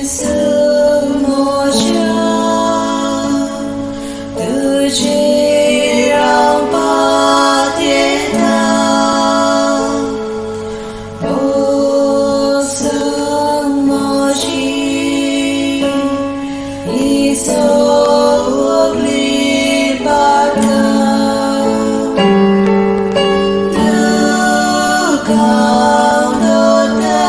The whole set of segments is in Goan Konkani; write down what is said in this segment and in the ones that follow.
जेजू म्हज्या, तुजेर हांव पातयेता. भोगसून म्हजी ही सगळी पातकां. तुका हांव दवरता,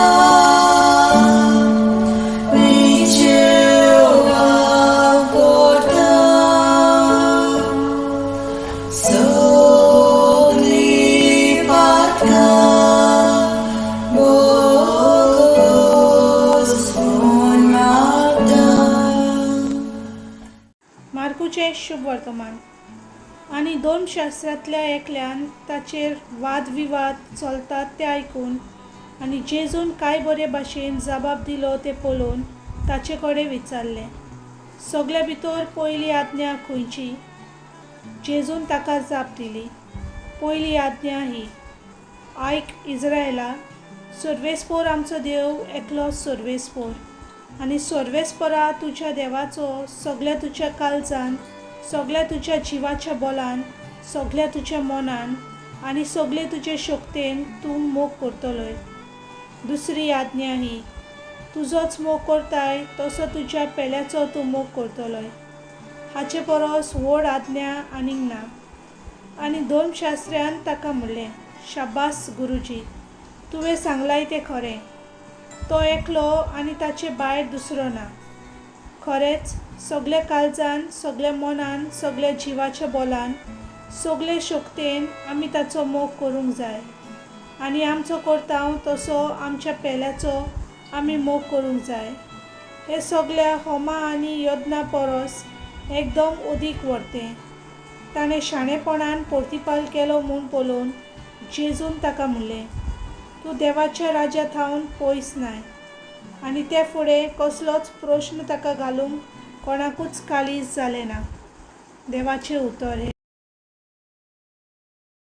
विचेव हांव करता. सगळी पातकां भोगसून मागता. मार्कूचें शुभ वर्तमान. आनी धर्मशास्त्रांतल्या एकल्यान ताचेर वादविवाद चलतात ते आयकून आनी जेजून कांय बरे भाशेन जबाब दिलो तें पळोवन ताचे कडेन विचारलें, सगल्या भितर पयली आज्ञा खंयची? जेजून ताका जाप दिली, पयली आज्ञा ही, आयक इस्रायला, सर्वेस्पोर आमचो देव एकलो सर्वेस्पोर, आनी सर्वेस्पोरा तुज्या देवाचो सगल्या तुज्या काळजान, सगल्या तुज्या जिवाच्या बोलान, सगल्या तुज्या मनान आनी सगले तुजे शक्तेन तूं मोग करतलोय. दुसरी आज्ञा ही, तुजोच मोग करताय तसो तुज्या पेल्याचो तूं मोग करतलोय. हाचे परस व्हड आज्ञा आनीक ना. आनी धर्मशास्त्र्यान ताका म्हणलें, शाबास गुरुजी, तुवें सांगलाय तें खरें. तो एकलो आनी ताचे भायर दुसरो ना. खरेंच सगल्या काळजान, सगल्या मनान, सगल्या जिवाच्या बोलान, सगले शक्तेन आमी ताचो मोग करूंक जाय, आनी आमचो करता तसो आमच्या पेल्याचो आमी मोग करूंक जाय. हे सगल्या होमा आनी यज्ञा परस एकदम अदीक व्हरतें. ताणें शाणेपणान प्रतिपाल केलो म्हूण पळोवन जेजून ताका म्हणलें, तूं देवाच्या राज्या थावन पयस नाय. आनी ते फुडें कसलोच प्रश्न ताका घालूंक कोणाकूच काळीज जालें ना. देवाचें उतर हें.